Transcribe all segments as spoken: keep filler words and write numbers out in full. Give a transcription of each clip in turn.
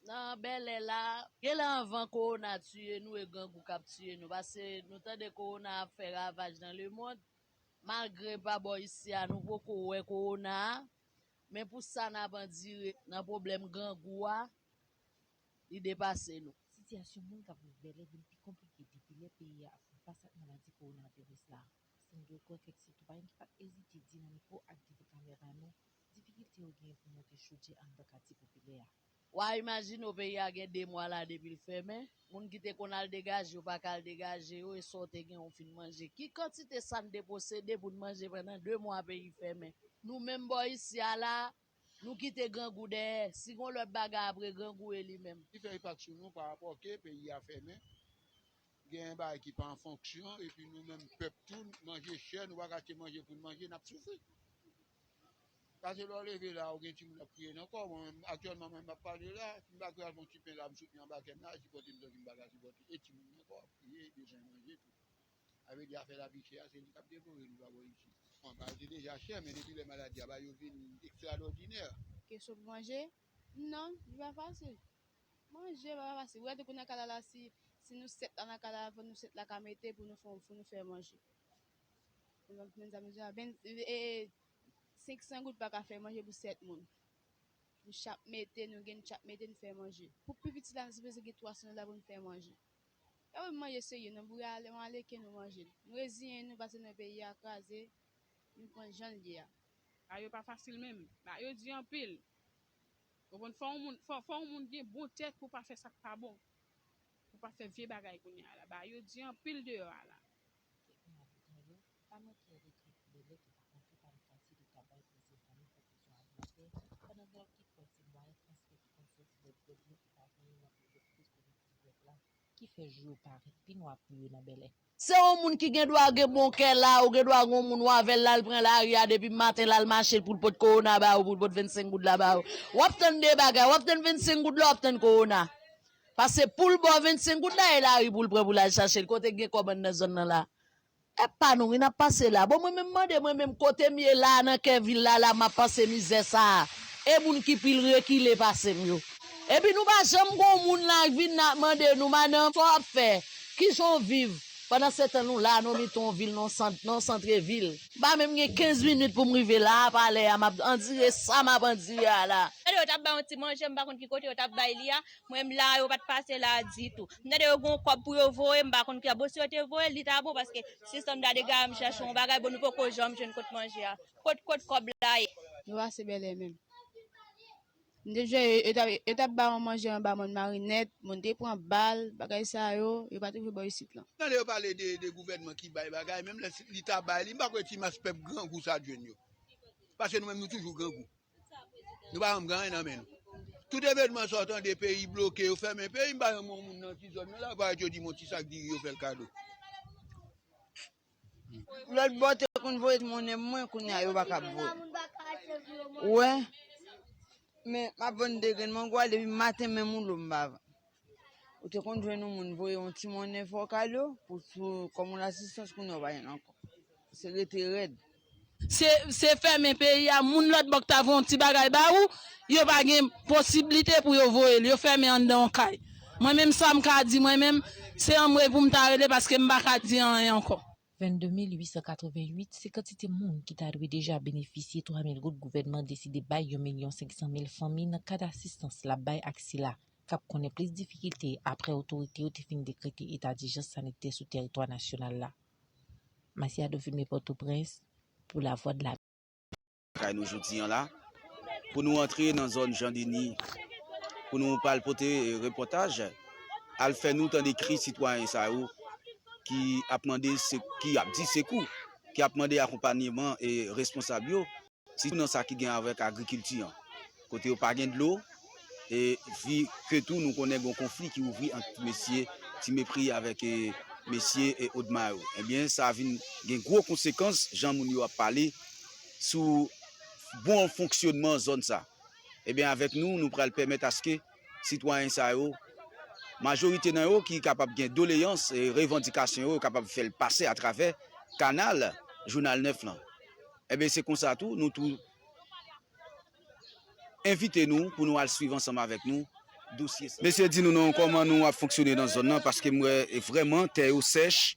Nan Bèlè la, genlè anvan kowona tiye nou e grangou k ap tiye nou, paske nou tande kowona ap fè ravaj nan lemonn, malgre pa bò isi a nou poko wè kowona a, men pou sa n ap andire nan pwoblèm grangou a, li depase nou. Sitiyasyon moun k ap viv Bèlè vin pi konplike depi lè peyi a ap fè fas ak maladi kowonaviris la. Paske n dwe kwè kèk sitwayen ki pa t ezite di nan mikwo ak devan kamera nou difikilte yo genyen pou monte chodyè anndan katye popilè a. W a imajine w, peyi a gen de mwa la depi l fèmen. Moun ki te konn al degaje yo pa ka al degaje yo, e sa w te gen w fin manje. Ki kantite sa n deposede pou n manje pandan de mwa peyi fèmen? Nou menm bò isi a la, nou kite grangou dèyè. Si gon lòt bagay apre grangou e li menm. Ki fè enpak sou nou pa rapò ke peyi a fèmen. Gen bagay ki pa an fonksyon, epi nou menm pèp tou, manje chè, nou pa ka achte manje pou n manje, n ap soufri. Paske lè w leve la, ou gen timoun ap kriye nan kò w. Mwen menm, aktyèlman, mwen m ap pale la, si m pa kriye al fè yon ti pen la, m sot li anba kè m la, sipòte m tankou m pa ka sipòte. E timoun nan kò ap kriye, bezwen manje tou. Sa vle di afè lavi chè a, se li k ap devore nou pa bò isi. Bon, bagay te deja chè, men depi lè maladi a ba yo vin ekstradòdinè. Kesyon pou manje? Non, li pa fasil. Manje pa fasil. Ou gade kou nan kay la la, si, si nou sèt la nan kay la, fò nou sèt la ka mete pou nou fè, pou nou fè manje. Mezanmi, mezanmi, ven, e, e, senk san goud pa ka fè manje pou sèt moun. Nou chak mete, nou gen chak mete, nou fè manje. Pou pi piti la, nou sipoze gen twa san dola pou nou fè manje. E wi, manje serye, nan bouya ale, mwen ale ke nou manje. Nou reziyen nou, pase nan peyi a kraze, nou pran jan l ye a. Bagay yo pa fasil menm. Bagay yo di anpil. Konprann? Fò yon moun, fò, fò yon moun gen bon tèt pou pa fè sa k pa bon. Pou pa fè vye bagay kounye a la. Bagay yo di anpil deyò a la. Kèk nan abitan yo pa manke regrete Bèlè ki pa antre pa nan katye leta bay plizyè fanmi pwovizyon alimantè, pandan gen lòt ki kwè se mwayen transfè ki konn soti lòt bò dlo ki pa genyen nan peryòd kriz kovid diznèf la, ki fè jou yo parèt pi nwa pou yo nan Bèlè. Se yon moun ki gen dwa gen bon kè la, ou gen dwa gen yon moun w avè l, l al pran lari a depi maten, l al mache l pou l pot kowona ba ou, pou l pot vennsenk goud la ba ou. W ap tann de bagay, w ap tann vennsenk goud la, w ap tann kowona. Paske pou l ba w vennsenk goud la, e lari pou l pran pou l al chache l. Kote k gen kòb anndan zòn nan la? E pa nou wi n ap pase la. Bon, mwen menm mande mwen menm kote m ye la nan kè vil la, la m ap pase mizè sa a. E moun ki pi rekile pase m yo. Epi nou pa janm gon moun la k vin la mande nou, madanm, sa w ap fè? Kijan w viv? Pandan se tan nou la nan mitan yon vil, nan sant, nan santre vil. M pa menm gen kenz minit pou m rive la a, pa lè a m ap andire sa m ap andire a la. Gade yo t ap bay yon ti manje, m pa konn ki kote yo t ap bay li a. Mwen m la, yo pa t pase la ditou. M tande yo gen yon kòb pou yo voye, m pa konn ki a bò si yo te voye l, li ta bon, paske si san m ta degare m chache yon bagay, bon, nou poko janm jwenn kot manje a. Kot, kot kòb la ye? Nou pase Bèlè menm. M te jwe, yo, yo t ap, yo t ap ba yon manje anba mòn Marinèt, moun te pran bal, bagay sa yo, yo pa twouve bò isit lan. Tande yo pale de, de gouvènman ki bay bagay, menm lè li ta bay li, m pa kwè ti mas pèp grangou sa t jwenn yo. Paske nou menm nou toujou grangou. Nou pa janm gen anyen nan men nou. Tout evènman sa w tande, peyi bloke, yo fèmen peyi, m pa janm wè yon moun nan ti zòn nan la, parèt yo di m yon ti sak diri yo fè l kado. Lòt bò te konn voye monnen mwen, kounye a yo pa kab voye. Wè. Men m ap vann de grenn mango a depi maten, menm yon lo m pa vann. Ou te konn jwenn yon moun voye yon ti monnen fè w kado pou, pou kòm yon asistans, kounye a w pa jwenn ankò. Se rete rèd. Se, se fèmen peyi a, moun lòt bò k ta voye yon ti bagay ba ou, yo pa gen posiblite pou yo voye l, yo fèmen anndan yon kay. Mwen menm sa m ka di, mwen menm, se anmwey pou m ta rele paske m pa ka di anyen ankò. Vennde mil uit san katrevenn uit, se kantite moun ki ta dwe deja benefisye twa mil goud gouvènman deside bay yon milyon senk san mil fanmi nan kad asistans l ap bay ak sila k ap konnen plis difikilte apre otorite yo te fin dekrete eta dijans sanitè sou teritwa nasyonal la. Masiado filme Pòtoprens pou Lavwadlamerik. Kay nou jodi an la, pou nou antre nan zòn Jan Deni, pou nou pral pote, eh, repòtaj, al fè nou tande kri sitwayen sa yo ki ap mande se, ki ap di sekou, ki ap mande akonpanyman e responsab yo, sitou nan sa ki gen avèk agrikilti an. Kote yo pa gen dlo, e vi ke tou nou konnen gen yon konfli ki ouvri ant mesye Ti Mepri avèk, e, mesye, e, Odma yo. Ebyen, sa vin gen gwo konsekans, jan moun yo ap pale, sou bon fonksyonman zòn sa. Ebyen, avèk nou, nou pral pèmèt aske sitwayen sa yo, majorite nan yo ki kapab gen doleyans e revandikasyon yo, yo kapab fè l pase atravè kanal Jounal nèf lan. Ebyen, se konsa tou, nou tou envite nou pou nou al swiv ansanm avèk nou dosye sa. Mesye, di nou non, kòman nou ap fonksyone nan zòn nan, paske m wè, e, vrèman tè yo sèch.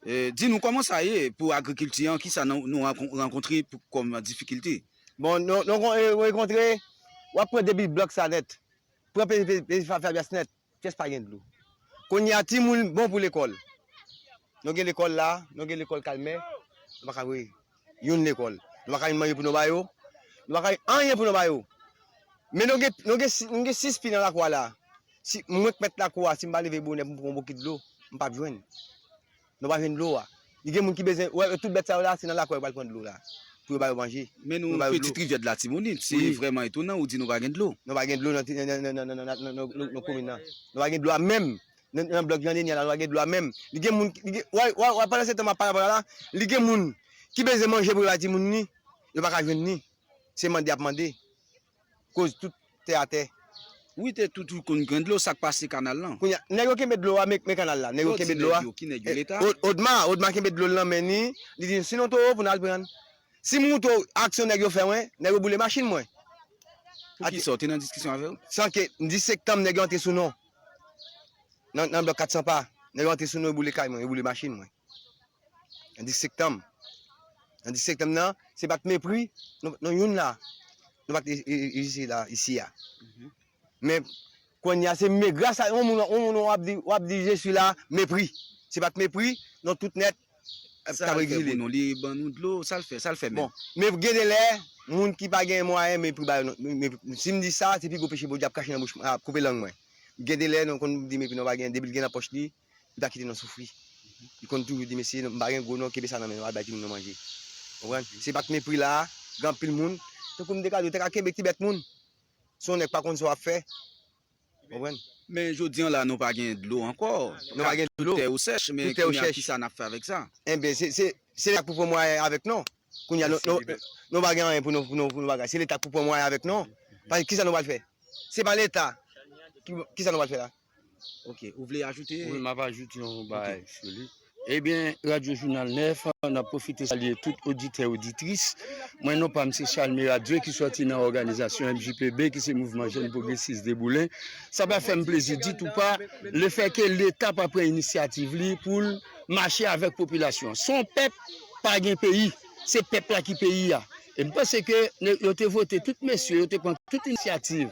E, di nou kòman sa ye pou agrikilti an, kisa nou, nou rankon- rankontre pou, kòm difikilte? Bon, nou, nou kon- e, rankontre, w ap pran depi blòk sa nèt. Pran pe- pe- pe- fa- fabyas nèt. Pyès pa gen dlo. Kounye a, timoun bon pou lekòl. Nou gen lekòl la, nou gen lekòl Kalmè, nou pa ka voye youn lekòl. Nou pa ka jwenn manje pou nou ba yo. Nou pa ka jwenn anyen pou nou ba yo. Men nou gen, nou gen, si- nou gen sis pi nan lakou a la. Si mwen k mèt lakou a, si m pa leve bonè pou m pran yon bokit dlo, m p ap jwenn. Nou pa jwenn dlo a. Li gen moun ki bezwen, wè, tout bèt sa yo la, se nan lakou yo pral pran dlo la. Pou yo ba yo manje. Men nou, Pitit Rivyè de Latibonit, se vrèman etonan ou di nou pa gen dlo. Nou pa gen dlo nan, nan, nan komin nan. Nou pa gen dlo a menm. Nan, nan blòk Jan Deni a la, nou pa gen dlo a menm. Li gen moun, li gen, wè, wè, wè, pandan se tan m ap pale la, li gen moun ki bezwen manje pou yo ba timoun ni, yo pa ka jwenn ni. Se mande y ap mande. Koz tout tè atè. Wi, te tout, tout konn gen dlo, sa k pase kanal lan. Kounye a, nèg yo kenbe dlo a, men, men kanal la. Nèg yo kenbe dlo a. Ki nèg yo, ki nèg yo, Leta? O- Odma, Odma kenbe dlo l nan men ni, li di, "Si nou towo pou n al pran." Si m wout aksyon nèg yo fè mwen, nèg yo boule machin mwen. Poukisa w te nan diskisyon avè yo? San ke, dis septanm, nèg yo antre sou non. Nan, nan blòk kat san pa, nèg yo antre sou non, yo boule kay mwen, yo boule machin mwen. Nan dis septanm. Nan dis septanm nan, se pa t mepri, nou, nou youn la. Nou pa t e- e- e- isi la, isi a. Men, kounye a, se me gras a yon moun, yon moun w ap di, w ap di, "Je suis là", mepri. Se pa t mepri, non, tout nèt, ap Sa l fè egzile. Pou nou, li ban nou dlo, sa l fè, sa l fè menm? Bon, men gen de lè, moun ki pa gen mwayen, mepri ba yo, non, men, men, si m di sa, se pi gwo peche Bondye ap kache nan bouch mwen, ap koupe lang mwen. Gen de lè, nou konn di mepri nou pa gen, depi l gen nan pòch li, li pa kite nou soufri. Li konn toujou di, "Mesye, m pa gen gwo non, kenbe sa nan men nou, al bay timoun nou manje." Konprann? Se pa t mepri la, gen anpil moun, tankou m te ka di, ou te ka kenbe ti bèt moun. Se yon nèg pa konn sa w ap fè. Konprann? Men jodi an la, nou pa gen dlo ankò. Nou pa gen dlo. Tout tè yo sèch, men kounye a, kisa n ap fè avèk sa? Enben, se, se, se lè pou pran mwayen avèk nou. Kounye a, nou, nou, nou pa gen anyen pou nou, pou nou, pou nou bagay. Se Leta pou pran mwayen avèk nou. Paske kisa nou pral fè? Se pa Leta. Ki, kisa nou pral fè la? Ok, ou vle ajoute? Wi, m ap ajoute yon bagay sou li. Ebyen, Radyo Jounal Nèf, n ap pwofite salye tout oditè, oditris. Mwen, non pa m se Charles Miradio ki sòti nan òganizasyon M J P B, ki se Mouvman Jèn Pwogresis de Boulen. Sa pa fè m plezi ditou pa lefètke Leta pa pran inisyativ li pou l mache avèk popilasyon an. Se yon pèp pa gen peyi, se pèp la ki peyi a. E m panse ke ne- yo te vote tout mesye, yo te pran tout inisyativ,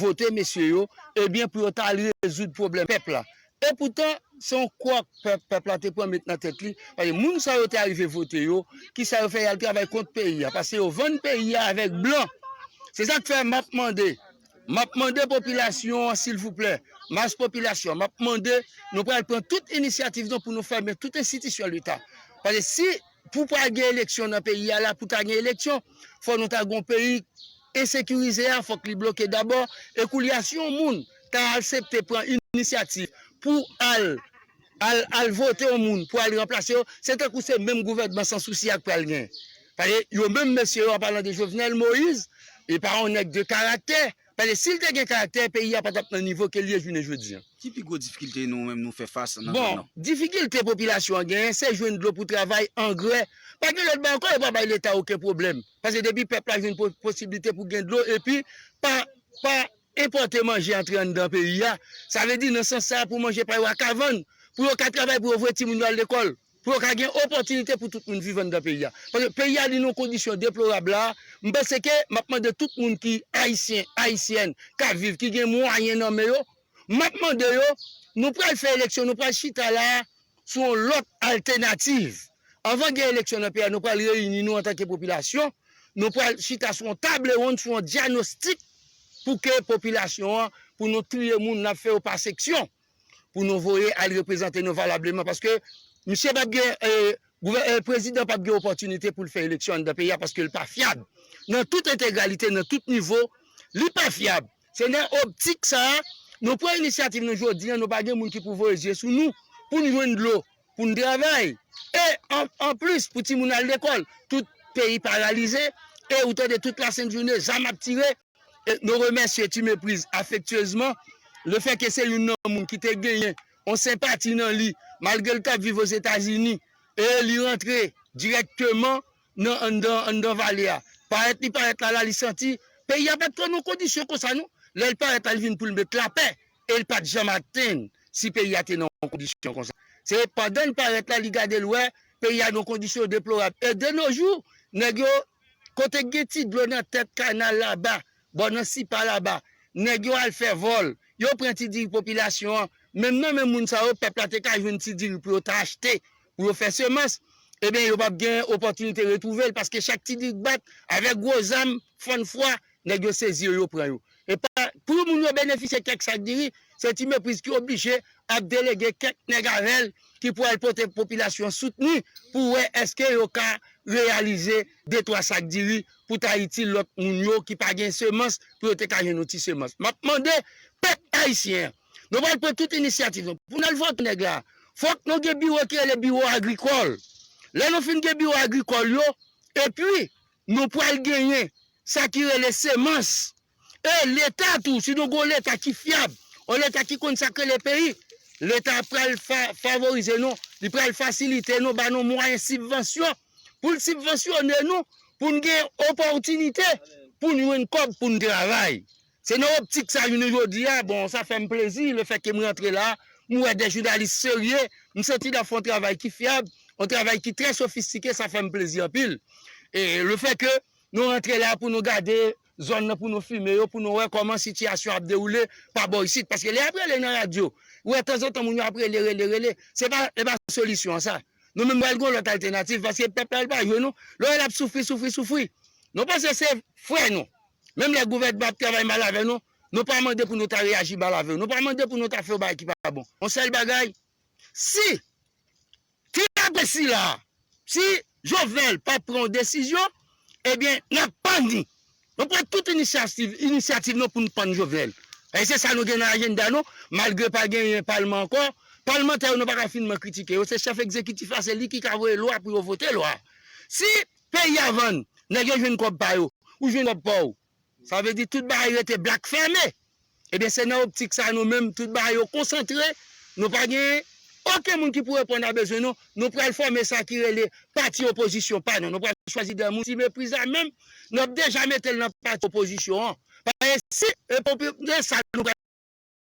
vote mesye yo, ebyen pou yo ta al rezoud pwoblèm pèp la. Epoutan, se yon kwòk pèp, pèp la te pran met nan tèt li. Paske moun sa yo te arive vote yo, kisa yo fè? Y al travay kont peyi a. Paske yo vann peyi a avèk blan. Se sa k fè m ap mande, m ap mande popilasyon an, silvouplè, mas popilasyon an, m ap mande, nou pral pran tout inisyativ nou pou nou fèmen tout enstitisyon Leta. Paske si pou pral gen eleksyon nan peyi a la, pou ta gen eleksyon, fò nou ta gen yon peyi ensekirize a, fòk li bloke dabò. E koulye a, si yon moun ta aksepte pran inisyativ pou al, al, al vote yon moun pou al ranplase yo, se tankou se menm gouvènman sansousi a k pral gen. Paske yo menm mesye yo, an palan de Jovenel Moïse, e pa yon nèg de karaktè. Paske si l te gen karaktè, peyi a pa t ap nan nivo ke l ye jounen jodi an. Ki pi gwo difikilte nou menm nou fè fas nan zòn nan? Bon, difikilte popilasyon an genyen, se jwenn dlo pou travay, angrè. Pa gen lòt bagay ankò, yo pa bay Leta okenn pwoblèm. Paske depi pèp la jwenn po- posiblite pou gen dlo, epi pa, pa enpòte manje antre anndan peyi a, sa vle di nan sans sa a pou manje pa yo a ka vann, pou yo ka travay, pou yo voye timoun yo al lekòl, pou yo ka gen opòtinite pou tout moun viv anndan peyi a. Paske peyi a li nan kondisyon deplorab la, m panse ke m ap mande tout moun ki ayisyen, ayisyèn, k ap viv, ki gen mwayen nan men yo, m ap mande yo, nou pral fè eleksyon, nou pral chita la a sou yon lòt altènativ. Anvan gen eleksyon nan peyi a, nou pral reyini nou antanke popilasyon, nou pral chita sou yon table ronde, sou yon dyanostik pou ke popilasyon an, pou nou triye moun n ap fè yo pa seksyon, pou nou voye al reprezante nou valableman, paske misye p ap gen, eh, gouvè- eh, prezidan p ap gen opòtinite pou l fè eleksyon anndan peyi a, paske l pa fyab. Nan tout entegralite, nan tout nivo, li pa fyab. Se nan optik sa a, nou pran inisyativ nou jodi an, nou pa gen moun ki pou voye zye sou nou, pou n jwenn dlo, pou n travay. E an, anplis, pou timoun al lekòl, tout peyi paralize, e ou tande tout lasent jounen, zam ap tire, E nou remèsye Ti Mepriz afektyezman, lefètke se youn nan moun ki te genyen yon senpati nan li, malgre l t ap viv Ozetazini, e li rantre dirèkteman nan, anndan, anndan vale a. Parèt li parèt la, la, li santi peyi a pa t twò nan kondisyon konsa, non. lè l parèt la, li vin pou l met lapè, e l pa t janm atenn si peyi a te nan yon kondisyon konsa. Se pandan l parèt la, li gade l wè peyi a nan yon kondisyon deplorab. E de nos jours, nèg yo, kote k gen ti dlo nan tèt kanal laba, bò nan Sipa laba, nèg yo al fè vòl, yo pran ti diri popilasyon an. Menm nan men moun sa yo, pèp la te ka jwenn ti diri pou yo ta achte, pou yo fè semans, ebyen, yo p ap gen opòtinite retwouve l, paske chak ti diri k bat, avèk gwo zam, fann fwa, nèg yo sezi yo, yo pran yo. E pa, pou moun yo benefisye kèk sak diri, se ti mepriz ki oblije ap delege kèk nèg avè l ki pou al pote popilasyon soutni pou wè èske yo ka reyalize de twa sak diri pou ta itil lòt moun yo ki pa gen semans pou yo te ka jwenn yon ti semans. M ap mande pèp ayisyen an, nou pral pran tout inisyativ nou pou n al vote nèg la. Fòk nou gen biwo ki rele biwo agrikòl. Lè nou fin gen biwo agrikòl yo, epi nou pral genyen sa ki rele semans. E Leta tou, si nou gen yon Leta ki fyab, yon Leta ki konn sa k rele peyi, Leta pral fa- favorize nou, li pral fasilite nou, ba nou mwayen sibvansyon, pou l sibvansyone nou, pou n gen opòtinite, pou n jwenn kòb, pou n travay. Se nan optik sa jounen jodi a, bon, sa fè m plezi, lefètke m rantre la, m wè de jounalis serye, m santi n ap fè yon travay ki fyab, yon travay ki trè sofistike, sa fè m plezi anpil. E lefètke nou rantre la pou nou gade zòn nan, pou nou filme yo, pou nou wè kòman sitiyasyon ap dewoule pa bò isit. Paske lè y ap rele nan radyo, ou wè tanzantan moun yo ap rele, rele, rele. Se pa, se pa solisyon an sa. Nou menm, nou pral gen yon lòt altènativ, paske pèp la, li pa jwe nou. Lè w wè l ap soufri, soufri, soufri. Nou panse se frè nou. Menm lè gouvènman ap travay mal avè nou, nou pa mande pou nou ta reyaji mal avè yo. Nou pa mande pou nou ta fè yon bagay ki pa bon. Yon sèl bagay, si ti lapè sila, si Jovenel pa pran yon desizyon, ebyen, n ap pann li. Nou pran tout inisyativ, inisyativ nou pou n pann Jovenel. E se sa nou gen nan ajanda nou, malgre pa genyen palman ankò. Palmantè yo, nou pa ka finman kritike yo. Se chèf egzekitif la, se li ki ka voye lwa pou yo vote lwa. Si peyi a vann, nèg yo jwenn kòb pa yo, ou jwenn kòb pa w, sa vle di tout bagay rete blak fèmen. Ebyen, se nan optik sa a nou menm, tout bagay yo konsantre, nou pa gen okenn moun ki pou reponn a bezwen nou. Nou pral fòme sa ki rele pati opozisyon pa nou. Nou pral chwazi de moun, ti mepriz la menm, n ap deja mete l nan pati opozisyon an. Paske si e popi- se sa nou pral